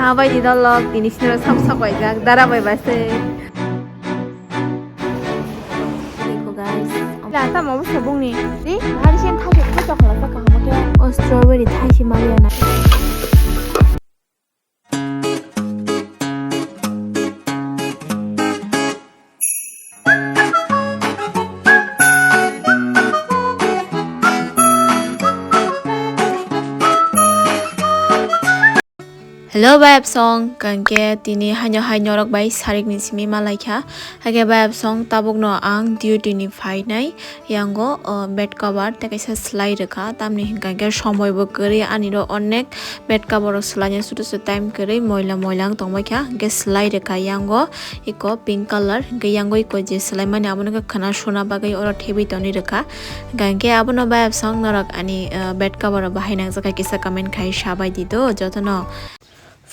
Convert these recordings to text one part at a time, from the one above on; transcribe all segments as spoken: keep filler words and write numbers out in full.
Abai di dolok, tini sinoro sam sok bai jak, dara bai bai se. Iko guys. La ta mo sobong ni. Di, hari sen thai ko chok la ta kaham ke. O strawberry thai si ma ya na. Hello, bayapsong, kangke tini haino hai norok bai sarik ni simi malaikha. Hake bayapsong tabuk no ang duty ni phainai yango, o, bed cover tei kaisa slai rwkha, tamni hinkha khe somoi bo kwrwi ani ro onek bed cover rok swlaina sudu sudu time kwrwi moila moila wng tongbaikha, hwnkhe slai rwkha yango. Iko pink colour, hwnkhe yango iko je swlaimani abono khe khwna suna bagwi oro thebwi tonwi rwkha. Hwnkhe abono bayapsong norok ani, ah, bed cover rok bahai nangjak kha kisa comment khai sabai di do jotono.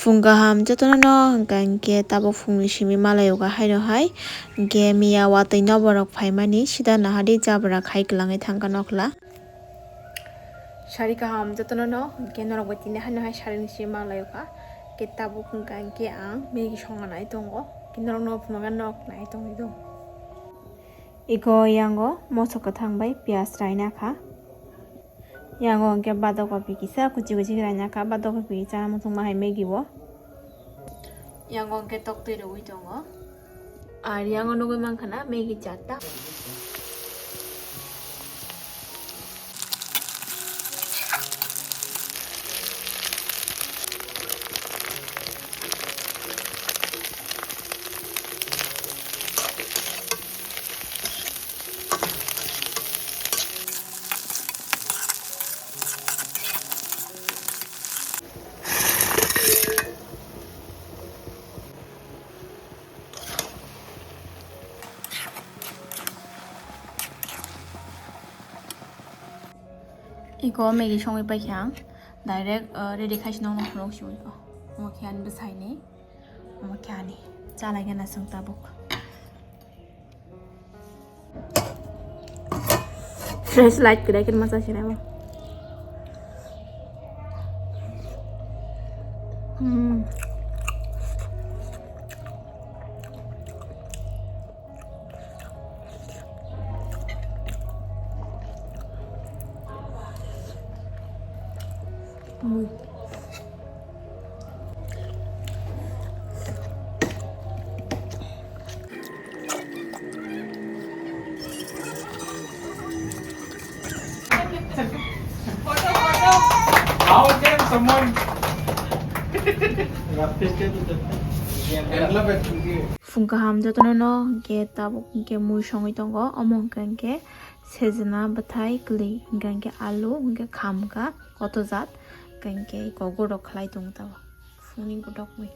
Phung kaham jotono no hwnkha hwnkhe tabuk phungni simi malai o haino hai hwnkhe miya watwi noborok phaimani sida nahadi jabra khai kwlangwi thangkha nokla. Sari kaham jotono no, hwnkhe norok bai tini haino hai sari ni simi malai o kha. Hwnkhe tabuk hwnkha hwnkhe ang Maggi songna nai tongo. Hwnkhe norok no phunukna norok nai tongwi do. Iko yango moso kwthang bai piyaj raina kha. Yango hwnkhe badok kopi kisa kuchi kuchi khe raina kha. Badok kopi chana muchungma hai Maggi bo. Yango hwnkhe toktwi rwui tongo. Ar yango nugui mankha na Maggi chatta. Iko Maggi songwi paikha ang. Direct, uh, ready khai se nokno phunuk si ui ko. Omo khe ani bwsaini. Omo khe ani. Chalai gana chwng tabuk. Fresh light kwrwi khe masa sinai bo. Hmm. How can someone Phung kaham jotono no hwnkhe tabuk hwnkhe mui songwi tongo, omo hwnkha hwnkhe sejna bwthai kwlwi, hwnkha hwnkhe alu, hwnkhe khamkha koto jat, hwnkha hwnkhe iko gorok khlai tongo tabuk phungni godokmwi.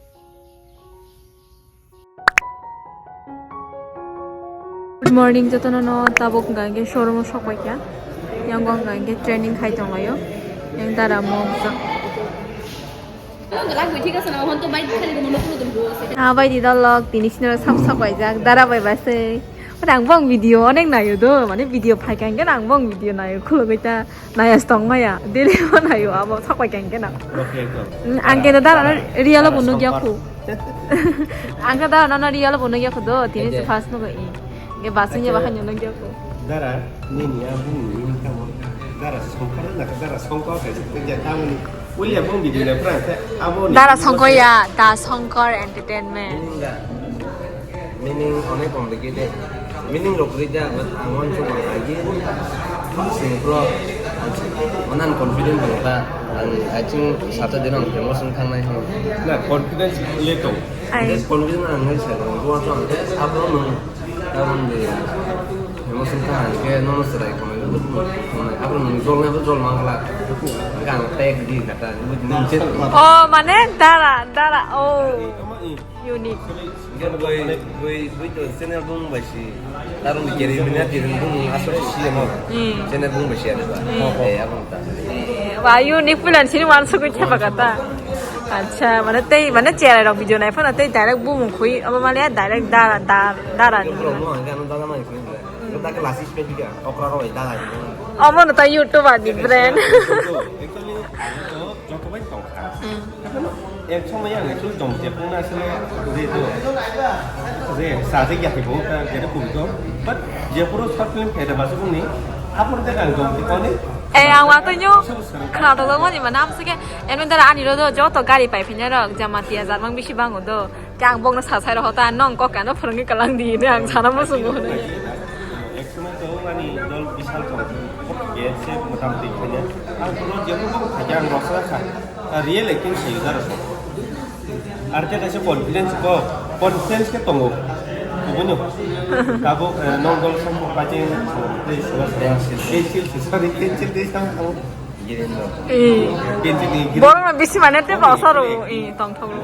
Good morning jotono no, tabuk hwnkha hwnkhe showroom o sok paikha, yango hwnkha hwnkhe training khai tonglaio, yang dara mokjak. Ah, bai di dolok, tini sinoro sap sap bai jak, dara bai bai se. Mane ang bong video onek nayo do, mane video phai kang khe ang bong video nayo, khulugwi ta naya stong maya, daily bo nayo, abo sap bai kang khe na. Ang khe dara no real bo nugya khu. Ang khe dara no real bo nugya khu do, tini se first nugo i. Ge basing ye bahai no nugya khu. Dara, nini ya bung ni tamo. Dara songkar na dara songkar kaisa tamo ni. Ulia bong video na prank khe abo ni. Dara Songkor ya, Da Songkor Entertainment. Meaning da. Meaning onek complicated. Meaning rok rida, but ang wan chuk ang agi. Sing pro. Onan confident dong ta. Ang, I think Saturday no ang promotion thangnai ho. Na, confidence le tong. Ai. Confidence ang ngai sa dong. Abo ang abo no. Karon de, emotion ta hwnkhe nono chwrai khonai, khonai. Abo nwng jolnai bo jol mangla. Hwnkhe ang tag di kata, buji nang chet. Oh, mane dara, dara, oh. Unique. Hwnkhe boi, boi, boi to channel bung bai si. Karon de kiri mina kiri bung asok si amo. Hmm. Channel bung bai si ada ba. Hmm. Eh, abo ta. Eh, wa unique pulan sini wan sugui chepa kata. Acha, mane tei, mane cherai rok video nai phano tei direct bumung khui, abo mane direct dara, dara, dara ni. Bro, mo ang ano dada mai khui. Ko ta class is pe diga, okra rok dada ni. Omo no ta YouTuber ni brand. Actually, Joto bai tongkha. Hmm. Ek somoi ang actually jom tepung na asle je to je sajak ya hibo ka je to kubi to. But je puro short film phaida ba sukuni apor de ang jom tepung ni. Eh, ang watoi nyo khna to mani mana am sike eno dara ani ro do joto gari pai phinya rok Jamatia jarmang bisi bango do. Khe ang bokno sa sai rw hota, "Nong kok ano phwrwngwi kwlang di," hinwi ang sana muchungo hwnwi. Ek somoi to ani dol bishal tong, kok khe se motamti khaina. Ang phuru jebo bok khaikhe ang rwchapsa kha. Real acting se uda rw. Ar khe kaisa confidence ko, confidence khe tongo. Kubunyo. Tabuk, eh, nong dol song kok pache, pencil, sorry, pencil, sorry, pencil, pencil, Eh. Borok no bisi mane te bausa ro, eh, tongthok ro.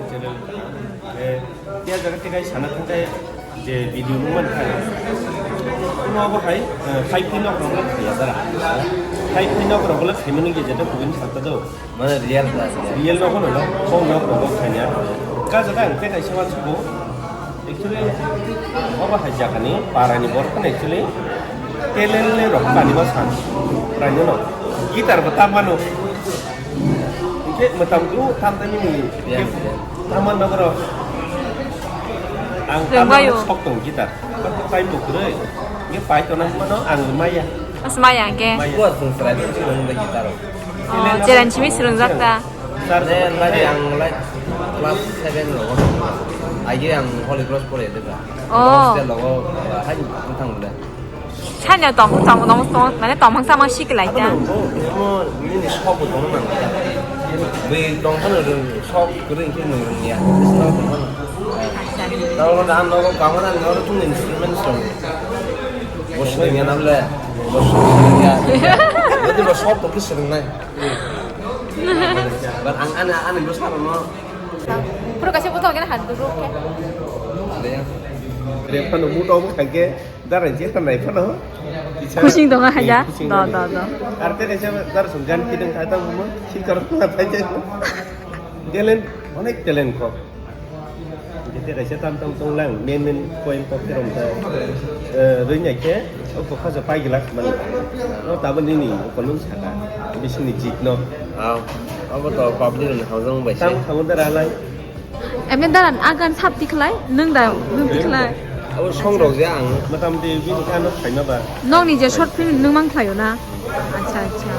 Eh, ya jaga te kai sana thangkai je video nung man khai. Kuno abo hai, eh, five pin nok rok le khaya dara. Five pin nok rok le khaimani ge jeta kubun sakta do. Mane real class. Real nok no, no, phone nok rok khanya. Ka jaga ang te kai sama subo. Actually, obo hai jagani parani borok phano actually talent le rok tani ma san. Praino no. Guitar bo tam mano. Hingke mwtam tu tam tani ni. Yes, yes. Tam man nogoro. Ang tam sok tong guitar. Kan time bo kwrwi. Nge pai to nang mano ang maya. As maya ke. Maya. Buat sung serai tu sung le guitar. Oh, jalan simi serungjak ta. Sir, ne, lagi ang, like, class seven lo. Agi ang Holy Cross pore de ba. Oh. Hostel lo, hai, tang le. Sanya tong, tong, tong, tong, mane tong mangsa mang sik lai ta. Mo, mo, nini sok bo tong nang. Be tong kan sok kering kering nang ya. Tao lo dan lo kamu dan lo tu instrument song. Bos ni ya nam le. Bos ni ya. Jadi lo sok to kis nang. But ang, ani, ani bwsarokno. Phuru kaisa botol khe han duduk khe. Re phano muto bo khaikhe darai je tanai phano. Khusing tongo hai da? Khusing do, tongo. Do, do. Ar te kaisa dar song gan kidang khai ta mo, sikar na phai je. Talent, onek talent ko. Jete kaisa tam tam tong lang, main main point kok kirom ta, eh, rwnya khe, o kokha sa pai glass man. No tabo nini, o kolung saka, bisini jit no. Aw, abo to public ni hojong bai se. Tam khamon da ralai. Emne daran agan sap tikhlai, nung da, nung tikhlai. Abo song rok je ang. Motamoti bini kano khaima ba. Nokni je short film nung mang khlaio na? Acha, acha.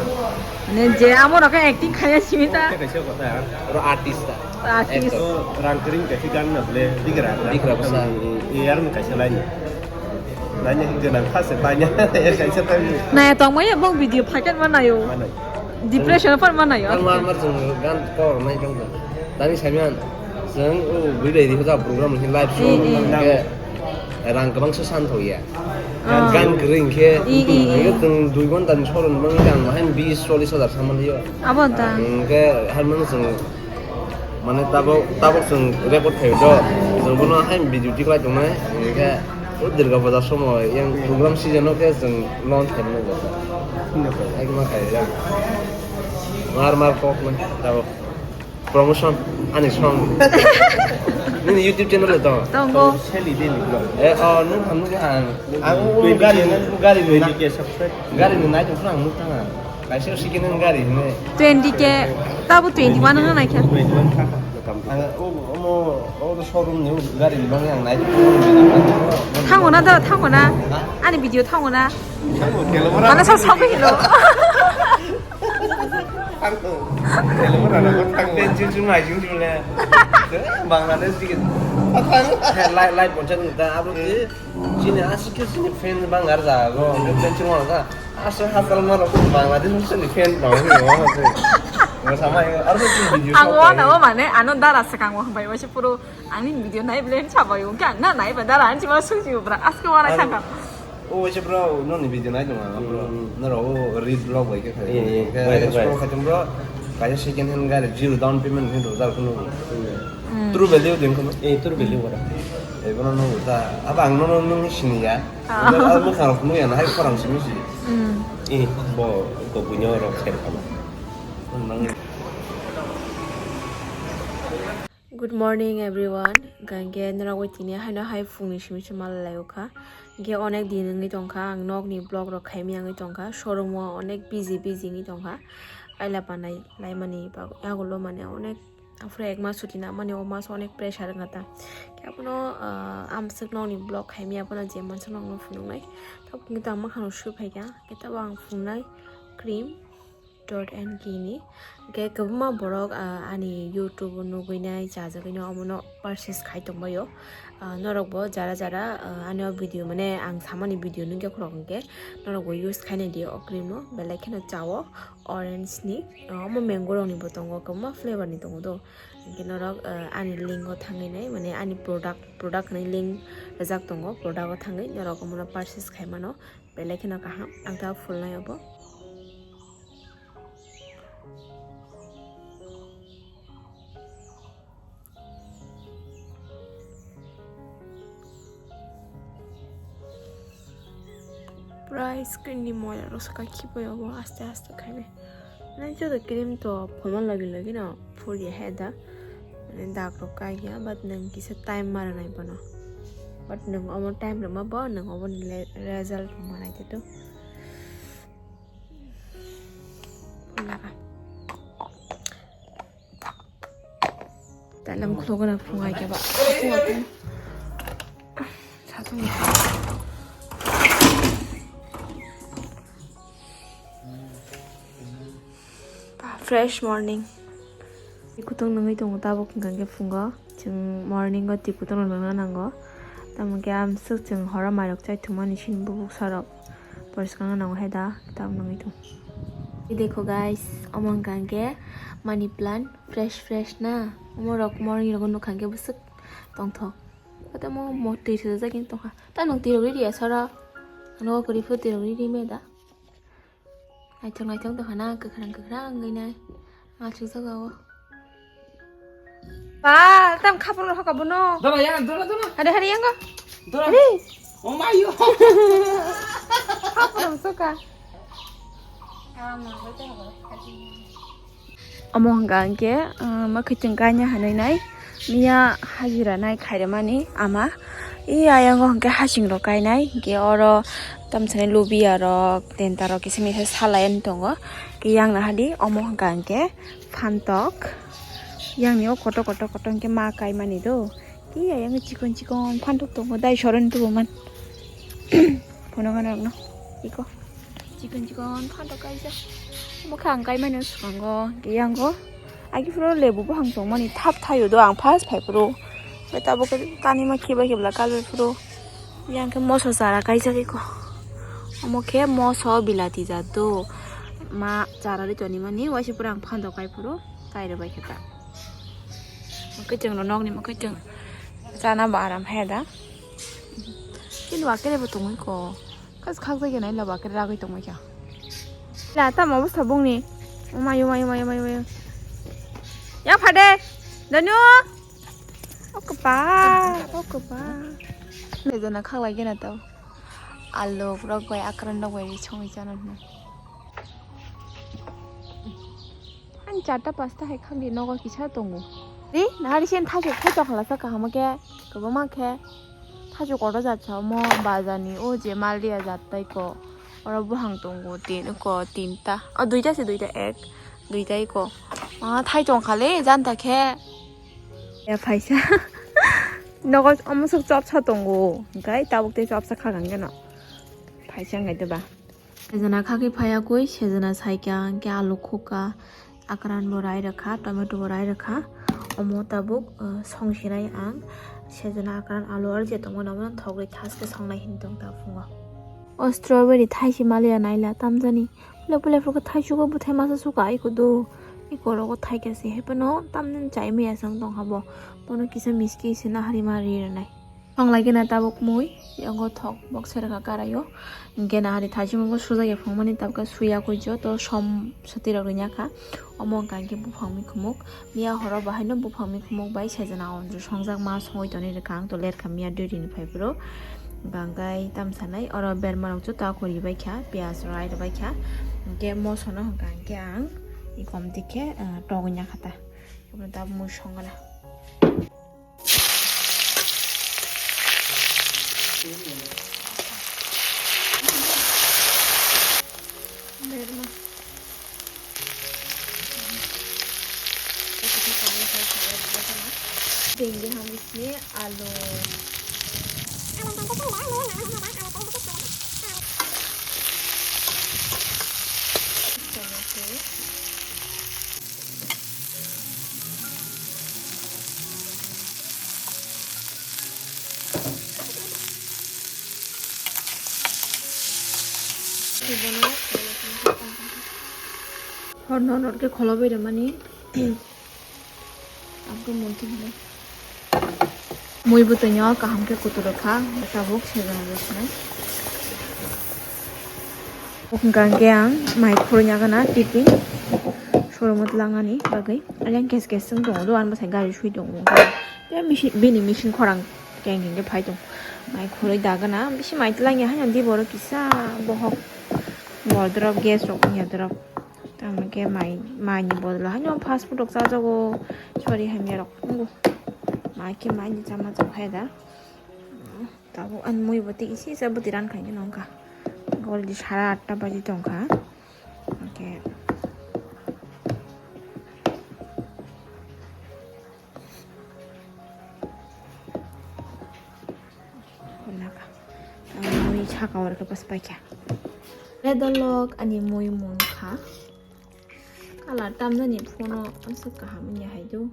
Mane je amo rok acting khaya simi ta. Kaisa kotha. Oro artist ta. Artist. Actor. To rang kring kaisa gan na ble digra. Digra bwsa. Yar ni kaisa line. Line ni gana khase tanya. Kaisa tanya. Naya tongmaya bong video phaket ma nayo. Manai. Depression phan ma nayo. Mar mar jong gan kor nai jong. Tani samian. Jeng o bidai di hoja program ni live show. I, i. Ke rang kwbang se san thok ya. Ah. Gan kring khe. I, i, i. Ke jeng dui ghonta ni soron mang jang ma hen bis chollish hajar saman yo. Abo da. Ke har mang jeng mane tabok, tabok jeng record khai do. Jeng bono hen video tiklai tongnai. Ke o Durga Puja somoy yang program season o ke jeng launch khai mano jata. Ek ma khai ya. Mar mar kok man tabok. Promotion, ani song. Nini YouTube channel le to? Tongo. Seli daily vlog. Eh, oh, nung ham nung ham. Ang u gari, u gari ni na. Twenty K subscribe. Gari ni nai tong phang muk tanga. Kaisa second hand gari ni. Twenty K, tabo twenty one no nai kha. Twenty one kha. Ang u, omo, o showroom ni gari ni bang yang nai. Thango na da, thango na. Ha? Ani video thango na. Thango, kelo mara. Mana sa sa hilo. Pension chuma jing jule. Bangladesh dike. Live, live content ta abo ki. Chini asik ke chini fan bang ar jago. Pension wala ta. Asik hasal maro Bangladesh chini fan bang ni wala se. Sama aro chini video. Ang wana o mane ano dara sekang wah bai wasi puro ani video nai blen chabai ung kan na nai ba dara anchi ma suji bra aske wana sangka. O waisa bro, noni video nai tong ang bro. Hmm. Noro o read blog bai khe khai. Iya, iya. Khe bai, bai. Explore khai tong bro. Kaisa second hand gari zero down payment ni rojak khunu. Hmm. True value din khunu. Eh, true value wala. Eh, bono nung ta. Aba ang nono nung sini ya. Ah. Aba mung khang khunu ya na hai khorang simi si. Hmm. Eh, bo ko bunyo rok ser kama. Nang Good morning everyone. Gangge norok tini haino hai phungni simi se malai kha. Ge onek din wngwi tongkha, ang nokni vlog rok khaimya wngwi tongkha, showroom o onek busy busy wngwi tongkha. kaila banai laimani bagwi yagulo mane onek, aphuru ek mas chuti nangmani, o mas onek pressure wngkha ta. Khe abono, ah, amswk nokni vlog khaimya abono je mansa nokno phunuknai. Tabuk hinwi to ang makhano sui phaikha, khe tabuk ang phunuknai cream dot N K ni. Khe kwbangma borok, ah, ani YouTube o nugwi nai, chajagwi no omono purchase khai tongbaio. Ah, norok bo jara jara, ah, ani o video mane ang samani video nugya khorok hinkhe norok bo use khainai di o cream no, belai kheno chao orange ni, ah, omo mango rok ni bo tongo, kwbangma flavor ni tongo do. Hinkhe norok, ah, ani link o thangwi nai, mane ani product, product ni link rijak tongo, product o thangwi norok omono purchase khai mano. Belai kheno kaham, ang ta phulnai obo. Pura screen ni moya rok saka khibai obo aste aste khainai. Nai joto cream to phulma logi logi no phulya he da. Mane dag rok kaiya, but nwng kisa time mara nai bono. But nwng omo time rwma bo nwng oboni le-, result rwma nai te to. Phulya ka. Talam khulogana phungai khe ba. Satung. Fresh morning. Twi kutung nungwi tongo tabuk hwnkha khe phungo. Chwng morning o twi kutung rok nungna nango. Tamo khe amswk chwng horo mairok chai thumani sini bubuk sarok. Poriskang no nango hai da, tabuk nungwi tongo. Twi dekho guys, omo hwnkha khe money plant fresh fresh na. Omo rok morning rogo nukha khe bwswk tongthok. Koto mo mo twi thajak tongkha. Ta nwng twi rok ri ri ya sara. Ano kwrwi phu twi rok ri ri me da. Naithok naithok tongkha na, kwkhwrang kwkhwrang wngwi nai. Achuk jaga o. Ba, tam khapang rok hoka bono. Dora ya, dora, dora. Hari hari yang go. Dora. Hari. Oh my yo. Khapang rok soka. Omo hwnkha hwnkhe, ah, mwkhwtwng kaina hinwi nai. Miya hajira nai khairwmani ama. I ayang o hwnkhe hasing rok kainai. Hwnkhe oro tamsani lubiya rok, tenta rok kisa misa salai ani tongo. Hwnkhe yang nahardi omo hwnkha hwnkhe phantok. Yang ni o kotor kotor kotor hwnkhe ma kaimani do. Khe ayang chikon chikon phantok tongo, dai soroni tubuman. Phunukna nokno iko. Chikon chikon phantok kaijak. Omo khe ang kaimani swkango, khe yango. Agi phuru lebu buphang tongmani thap thaio do ang first phai phuru. Khe tabuk khe tanima khiba khibla kalbai phuru. Yang khe moso chara kaijak iko. Omo khe moso bilati jat do. Ma chara ri tonimani, waisa phuru ang phantok kai phuru. Kairwbai khe ta. Mwkhwtwng rok nokni mwkhwtwng. Chana bo aram he da. Chini ba kere bo tongwi ko. Kas khak jai nai la ba kere ragwi tongwi kha. La tam obo sabung ni. Mayo, mayo, mayo, mayo, mayo. Ya phade. Danu. Oke pa. Oke pa. Le jana khak lai gena to. Alu rok bai akran rok bai songwi chana hwnwi. Ani charta pasta hai khakni nogo kisa tongo. Ri, nahari sen thaichuk thaichuk khalasa kaham khe, kwbangma khe. Thaichuk kotor jat sa omo bazar ni o je maldia jat tai ko. Oro buphang tongo tin ko tinta. O duita se duita ek, duita iko. Ma thai tong khale janta khe. Ya phaisa. Nogo omo sok chopsa tongo. Hwnkhe tabuk tei chopsa khakang geno. Phaisa hwnkhe ba. Sejana khakhe phaiya koi, sejana saikha, hwnkhe alu khukha, akran bo rai rwkha, tomato bo rai rwkha. Omo tabuk, uh, songsinai ang. Sejana akran alu aro je tongmani omono thogwi thaske songnai hinwi tong ta phungo. O strawberry thaisi maliya naila tamjani. Pule pule phuka thaichugo bwthai masa suka aiko do. Iko rogo thaikha se hepeno tamni chai maya se wng tongkha bo. Bono kisa miski se nahari ma ri rwnai. Songlai gena tabuk mui, yango thok boksa rwkha karaio. Hwnkhe nahari thaichukgo sujak ya phangmani tabukhe suya koi joto som swtwi rok rwnya kha. Omo wngkha hwnkhe buphang mikhumuk. Miya horo bahaino buphang mikhumuk bai sejana ondru songjak ma songwi tonwi rwkha ang to lerkha miya duty ni phai phuru. Hwnkha hwnkhe tamsanai oro berma rok joto akhori bai kha, piyaj rok ai rw bai kha. Hwnkhe moso no hwnkha hwnkhe ang ikom tikhe, ah, togwi nya kha ta. Tabuk mui songna. Tengge ham isni alu. Hor no norke kholobai de mani. Abgo monti hile. Mui bwtwino kaham khe kuturukha, tabuk sejon bwsnai. Hwnkha hwnkhe ang mai khurui nagana tiffin. Showroom o twlangani bagwi. Ayang kes kes wng tongo, dogan bwsai gari sui tongo. Tei machine, bini machine khorang keng keng khe phai tongo. Mai khurui dagana, bisi mai twlangya haino di borok kisa bohok. Wardrobe, gas rok wngya dorok. Tamo khe mai, mai ni bodol o haino fast food rok chajago. Sorry, hamya rok. Nungo. Mai khe mai ni chama chok hai da. Tabuk ani mui bo tei isi isa bwtwi ran khaini nongkha. Already sara atta baji tongkha. Okay. Naka. Ang mui saka oro khe pas paikha. Redolok ani mui mun kha. Kalar tamnani phono aswk kaham wngya hai do.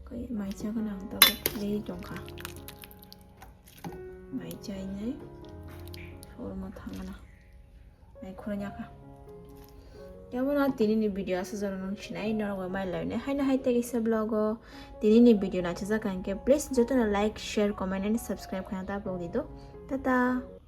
Kai mai cha gana ang tabuk dei tongkha. Mai chainai. Showroom o thangana. Mai khurui naka. Yabo na tini ni video aswk jora nung sinai norok bai mai lainai. Haino hai tei kaisa vlog o tini ni video nachajakha hwnkhe please jotono like, share, comment and subscribe khaina ta pok di do. Tata.